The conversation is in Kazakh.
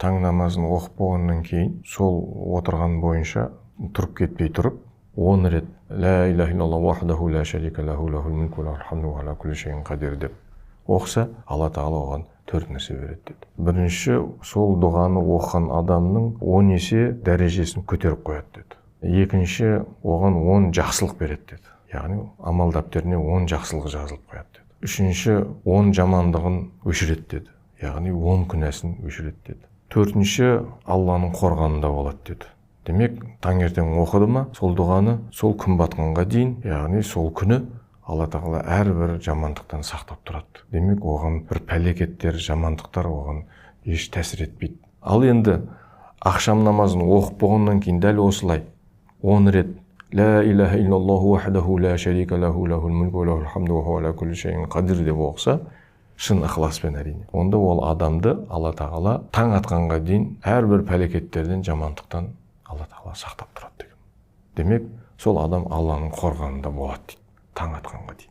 Таң намазын оқып болғаннан кейін сол отырған бойынша тұрып кетпей тұрып 10 рет «Ля иляха иллаллах вахдаху ля шарика лаху лахул мулку ва лахул хамду ва аля кулли шайин қадир» деп оқыса, Алла Тағала оған 4 нәрсе береді деді. Бірінші, сол дұғаны оқыған адамның 10 есе дәрежесін көтеріп қояды деді. Екінші, оған 10 жақсылық береді деді, яғни амал дәптеріне 10 жақсылық жазылып қояды деді. Үшінші, 10 жамандығын өшіреді деді, яғни 10 күнәсін өшіреді деді. Төртінші, Алланың қорғанында болады деді. Демек, таңертең оқыды ма сол дұғаны, сол күн батқанға дейін, яғни сол күні Алла Тағала әрбір жамандықтан сақтап тұрады. Демек, оған бір пәлекеттер, жамандықтар оған еш тәсір етпейді. Ал енді ақшам намазын оқып болғаннан кейін дәл осылай 10 рет «Ля иляха иллаллаху вахдаху ля шарика лаху лахул мулку ва лахул хамду ва хуа аля кулли шайин қадир» деп оқыса, шын ықыласпен әрине, онда ол адамды Алла Тағала таң атқанға дейін әрбір пәлекеттерден, жамандықтан Алла Тағала сақтап тұрады деген. Демек, сол адам Алланың қорғанында болады дейді таң атқанға дейін.